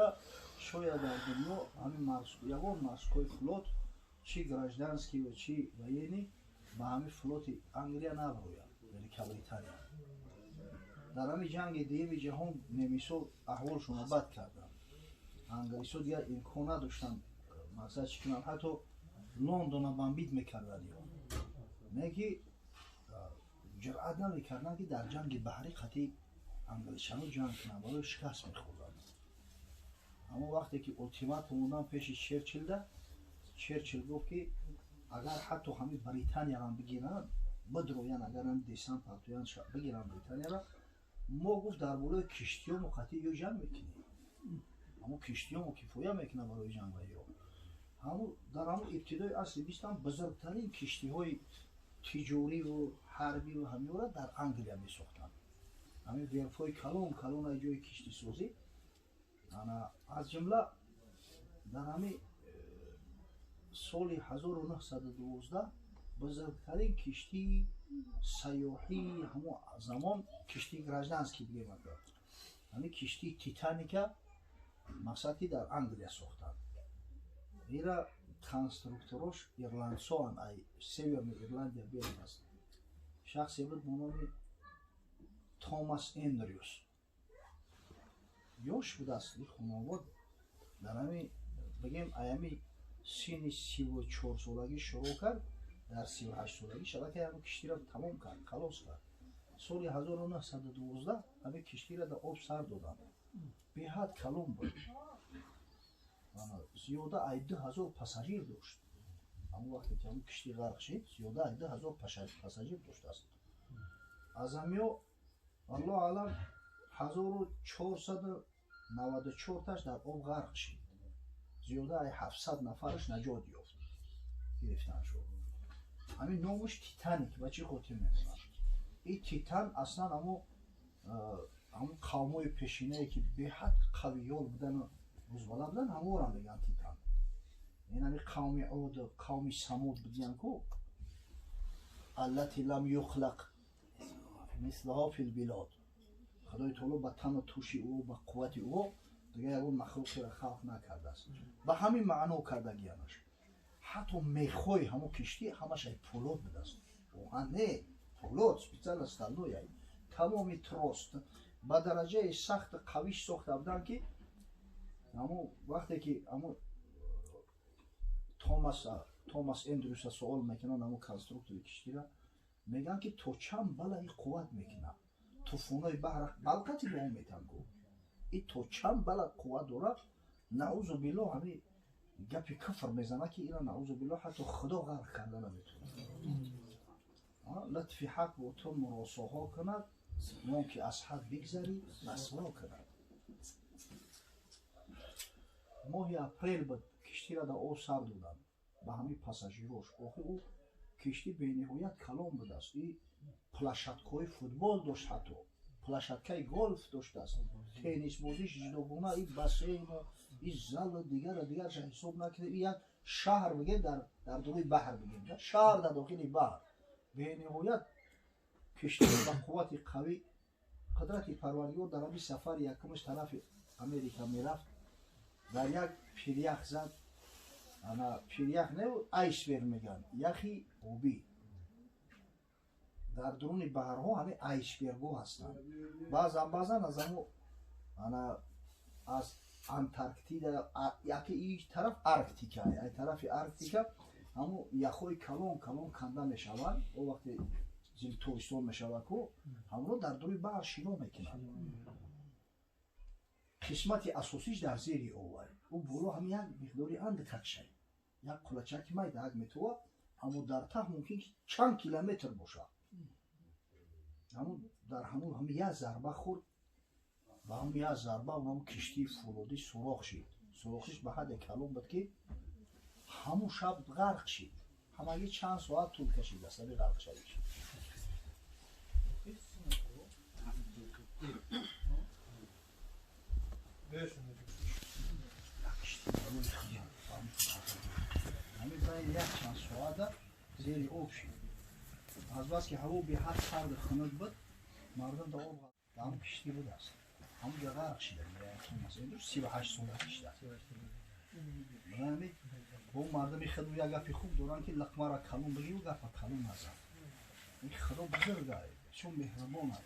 Ира шояд дар дунё ҳамин ягон морской флот, чи гражданский ва чи военный, ба ҳамин флоти Англия наброяд, Великобритания. Дар ҳамин ҷанги дуюми ҷаҳон немисо аҳволшонро бад карданд. Англисо дигар имкон надоштанд, мақсад чӣ кунанд, ҳатто Лондона бомбить мекарданд ё не, ки ҷуръат намекарданд, ки дар ҷанги баҳрӣ қатъи англичано ҷанг кунанд, барои шикаст мехӯрданд. Аммо вақте ки ултиматум мондан пеши Черчилда, Черчил гуфт, ки агар ҳатто ҳамин Британияро бигиранд, бидроянд, агар ҳам десант партоянд, бигиранд Британияро, мо, гуфт, дар болои киштиёмо қатъи ё ҷанг мекунем, ҳамун киштиёмо кифоя мекунад барои ҷанг ба ё. Ҳамун дар ҳамун ибтидои асри бистам бузургтарин киштиҳои тиҷориву ҳарбиву ҳамиёра дар Англия месохтанд. Ҳамин верфҳои калон калон, ай ҷои киштисозӣ. Ана, аз ҷумла дар ҳамин соли 1912 бузургтарин киштии сайёҳии ҳамон замон, киштии гражданский бигем агар, ҳамин киштии Титаника, мақсад ки дар Англия сохтанд. Ира конструкторош ирландсоан, ай Северный Ирландия берун аст. Шахсе буд бо номи Томас Эндрюс, ёш будааст хунобод, дар ҳамин бигем аями синни 34 солагӣ шурӯъ кард, дар 38 солагӣ шабакаи ҳамин киштиро тамом кард, халос кард. Соли 1912 ҳамин киштиро дар об сар доданд. Беҳад калон буд, зиёда ай 2000 пассажир дошт. Ҳамон вақте ки ҳамон киштӣ ғарқ шид, зиёда ай 2000 пассажир доштааст. Аз ҳамиё, аллоҳ аълам, 1494таш дар об ғарқ шид, зиёда ай 700 нафараш наҷот ёфт, гирифтан шуд. Ҳамин номаш Титаник ба чӣ хотир мемонад? И титан аслан ҳамун қавмҳои пешинае, ки беҳад қавиёл будану рӯзбаланд будан, ҳамонро мегӯянд титан. Ин ҳами қавми Од, қавми Самуд будиян ку, аллати лам юхлақ мислаҳо фил билод. Худои таоло ба тану тӯши ӯ, ба қуввати ӯ дигар ягон махлуқеро халқ накардааст. Ба ҳамин маъно кардагиянаш. Ҳатто мехҳои ҳамон киштӣ ҳамаш ай пӯлод будааст, оҳан не, пӯлод, специально стальной. Ай тамоми трос ба дараҷаи сахт қавиш сохта буданд, ки ҳамон вақте ки ҳамон Томас Эндрюса суол мекунанд, ҳамон конструктори киштира, мегӯянд, ки то чанд бала и қувват мекунад, тӯфонои баҳр балқати ба он метан ку, и то чанд бала қувват дорад? Наузу билло, ҳами гапи куфр мезанад, ки ира, наузу билло, ҳатто Худо ғарқ карда наметавонад. Лутфи ҳақ бо ту муросоҳо кунад, он ки аз ҳад бигзарӣ, расво кунад. Моҳи апрел буд, киштиро дар об сар доданд ба ҳамин пассажирош. Охир ӯ киштӣ бениҳоят калон будааст, и площадкаҳои футбол дошт, ҳатто площадкаи голф доштааст, теннисбозиш ҷудогона, и бассейну и залу дигару дигарша ҳисоб накунед. Як шаҳр бигем дар дуруи баҳр, бигем шаҳр дар дохили баҳр. Бениҳоят киштӣ ба қуввати қавӣ. Қудрати Парвардигор, дар ҳамин сафари якумаш тарафи Америка мерафт, дар як пирях зад. Ана, пирях не, айсберг мегӯянд, яхи обӣ. Дар дуруни баҳрҳо ҳамин айсбергҳо ҳастанд. Баъзан баъзан аз ҳамо, ана, аз Антарктида, яке и тараф Арктика, ай тарафи Арктика ҳамо яхҳои калон калон канда мешаванд. О вақте зимтобистон мешавад ку, ҳамоно дар дуруи баҳр шино мекунанд. Қисмати асосиш дар зери овай, ӯ боло ҳам як миқдори андакакшай, як қулачаки майда як метова, аммо дар таҳ мумкин ки чанд километр бошад. Ҳамун дар ҳамун ҳами як зарба хӯрд, ба ҳамун як зарба ҳамун киштии фӯлодӣ сурох шид. Сурохиш ба ҳадде калон буд, ки ҳамун шаб ғарқ шид. Ҳамагӣ чанд соат тӯл кашид асаби ғарқшавиш. Ҳамин байни як чанд соата зери об шид. Азбаски ҳаво беҳад сарду хунук буд, мардум дар об, дар ҳамун киштӣ будааст. Ҳамунҷа ғарқ шида. 38 сола шида. Бо мардами худо як гапи хуб доранд, ки лақмара калон бигӣ, гапа калон назан. Ин худо бузургай, чун меҳрубонай.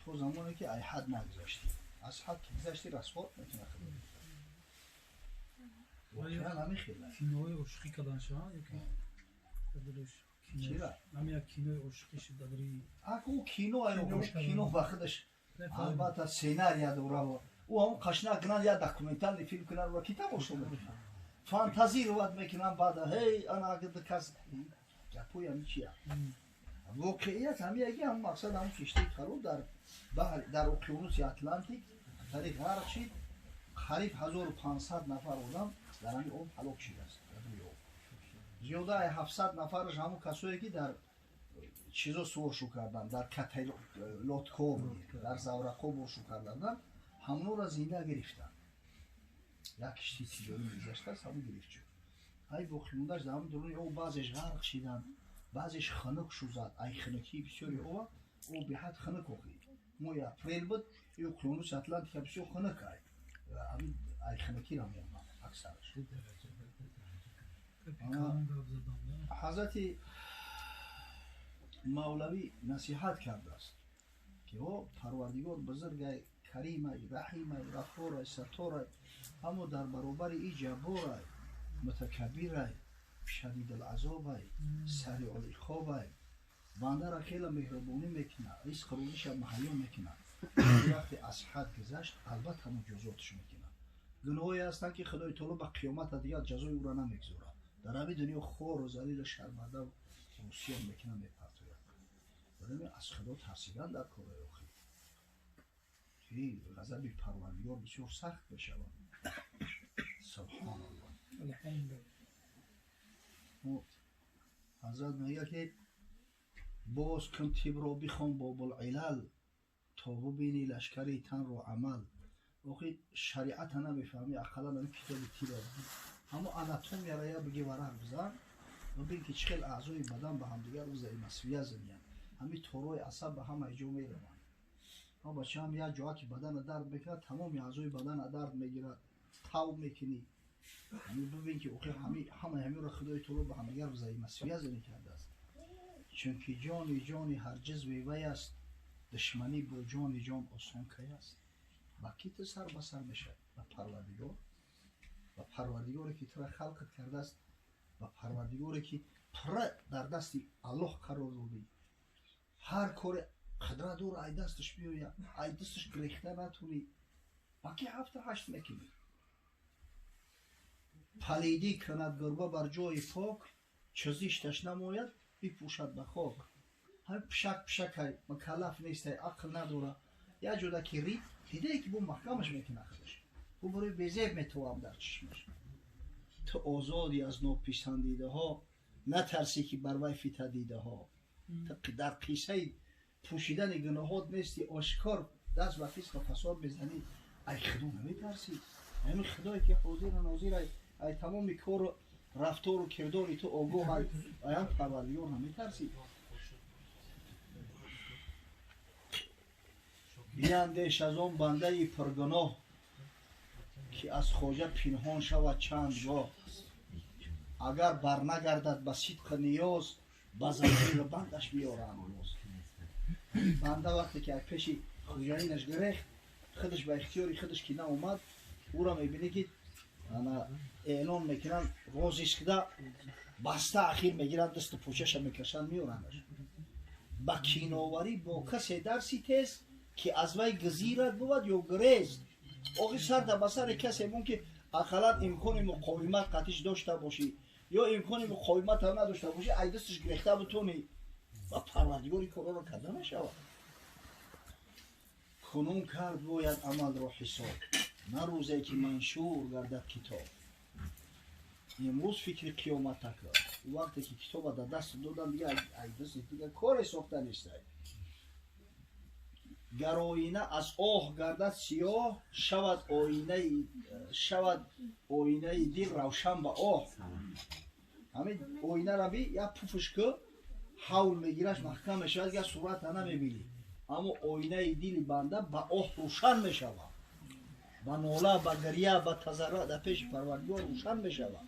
То замоне ки ай ҳад нагузаштӣ. Аз ҳад ки гузаштӣ, расход мекунад худо. Воқеан ҳамин хел. Кинои ошиқӣ кардан шава ёки чира? Ҳамин як кинои ошиқӣ шуд дар Ак ӯ кино, кино ба худаш албатта сценария дора. Ӯ ҳамон қашна кунанд, як документальный филм кунанд ва ки тамошо мекунанд. Фантазировать мекунанд, баъд ҳей ана кас гапои ҳамин чия. Воқеият ҳамин яки ҳам мақсад ҳамон киштии калон дар баҳр, дар уқёнуси Атлантик тариқ ғарқ шид. Қариб 1500 нафар одам дар ҳамин об ҳалок шидааст. Дар рӯи об. Зиёда ай 700 нафараш ҳамон касое ки дар чизо сувор шу кардан, дар лодка, дар заврақҳо боршу карданд, ҳамонро зинда гирифтанд. Як киштии тиҷорӣ мегузаштааст, ҳамон гирифт шуд. Ай боқимондааш дар ҳамон дуруни об баъзеш ғарқ шиданд, баъзеш хунук шузад. Ай хунукии бисёри ова, об беҳад хунук охӣ. Моҳи апрел буд, и уқёнуси Атлантика бисёр хунук ай. Ҳамин ай хунукиро меомад аксараш. Ҳазрати Мавлавӣ насиҳат кардааст, ки о Парвардигор бузургай, каримай, раҳимай, ғаффорай, сатторай, аммо дар баробари и ҷабборай, мутакаббирай, шадидулазобай, сариъулиқобай. Бандара хеле меҳрубонӣ мекунад, ризқу рӯзиша муҳайё мекунад. Вақте аз ҳад гузашт, албатта муҷозотш мекунад. Гуноҳое ҳастанд, ки Худои таоло ба қиёмата дигар ҷазои ӯро намегузорад. Дар ҳамин дунё хору залилу шармандаву русиён мекунад, мепартояд. Барои аз Худо тарсидан дар корҳои охир, ки ғазаби Парвардигор бисёр сахт мешавад. Субҳоналлоҳ. Ҳазрат мегӯяд, ки боз кун тибро, бихон Бобулилал, то бубинӣ лашкари танро амал. Охи шариата намефаҳмӣ, ақаллан ҳамин китоби тиб, ҳамо анатомияро я биги варақ бизан, бибин, ки чӣ хел аъзои бадан ба ҳамдигар взаимосвязаны янд. Ҳамин торои асаб ба ҳама ҷо мераванд. Бачаам, як ҷоа ки бадана дард мекунад, тамоми аъзои бадана дард мегирад, тав мекунӣ. Ҳамин бибин, ки охи ҳамаи ҳаминро Худои таоло ба ҳамдигар взаимосвязаны кардааст. Чунки ҷони ҷони ҳар ҷизви вай аст, душманӣ бо ҷони ҷон осон кай аст? Ба ки ту сар ба сар мешавӣ? Ба Парвардигор, ба Парвардигоре ки тура халқат кардааст, ба Парвардигоре ки пурра дар дасти Аллоҳ қарор додӣ. Ҳар коре қудрат дора, ай дасташ биёяд, ай дасташ гирехта натунӣ. Ба ки ҳафта ҳашт мекунӣ? Палидӣ кунад гурба бар ҷои пок, чизишташ намояд, бипӯшад ба хок. Ҳамин пишак пишакай, мукаллаф нестай, ақл надора. Як ҷода ки рид, дидае, ки бо маҳкамаш мекунад худаш, ӯ барои безеб метовам дар чишмаш. Ту озодӣ аз нописандидаҳо, натарсӣ, ки бар вай фитадидаҳо. Дар қиссаи пӯшидани гуноҳот нести, ошкор даст ба фисқу фасод мезанӣ. Ай Худо наметарсӣ? Ҳамин Худое ки ҳозиру нозир, ай тамоми кору рафтору кирдори ту огоҳ, ай ҳам Парвардигор наметарсӣ? Биандеш аз он бандаи пургуноҳ, ки аз хоҷа пинҳон шавад чанд гоҳ. Агар барнагардад ба сидқи ниёз, ба занҷиру бандаш биёранд боз. Банда вақте ки аз пеши хуҷаинаш гирехт, худаш ба ихтиёри худаш ки наомад, ӯро мебинӣ, ки ана эълон мекунанд, розискда баста, ахир мегиранд, дасту пӯчаша мекашанд, меорандаш. Ба киноварӣ бо касе дарси тез, ки аз вай гузират бувад ё гурез. Охи сарта ба сари касе мон, ки ақаллан имкони муқовимат қатиш дошта бошӣ, ё имкони муқовиматам надошта бошӣ, ай дасташ гирехта бутонӣ. Ба Парвардигори корҳоро карда мешавад. Кунун кард бояд амалро ҳисоб, на рӯзе ки маншур гардад китоб. Имрӯз фикри қиёмата кар. Вақте ки китоба дар даст додан, дига ай дасти дига коре сохта нестай. Гар оина аз оҳ гардад сиёҳ, шавад оинаи дил равшан ба оҳ. Ҳамин оинара би як пуфш ку, ҳавл мегираш, маҳкам мешавад, дигар сурата намебинӣ. Аммо оинаи дили банда ба оҳ рӯшан мешавад, ба нола, ба гирья, ба тазарруъ дар пеши Парвардигор рӯшан мешавад.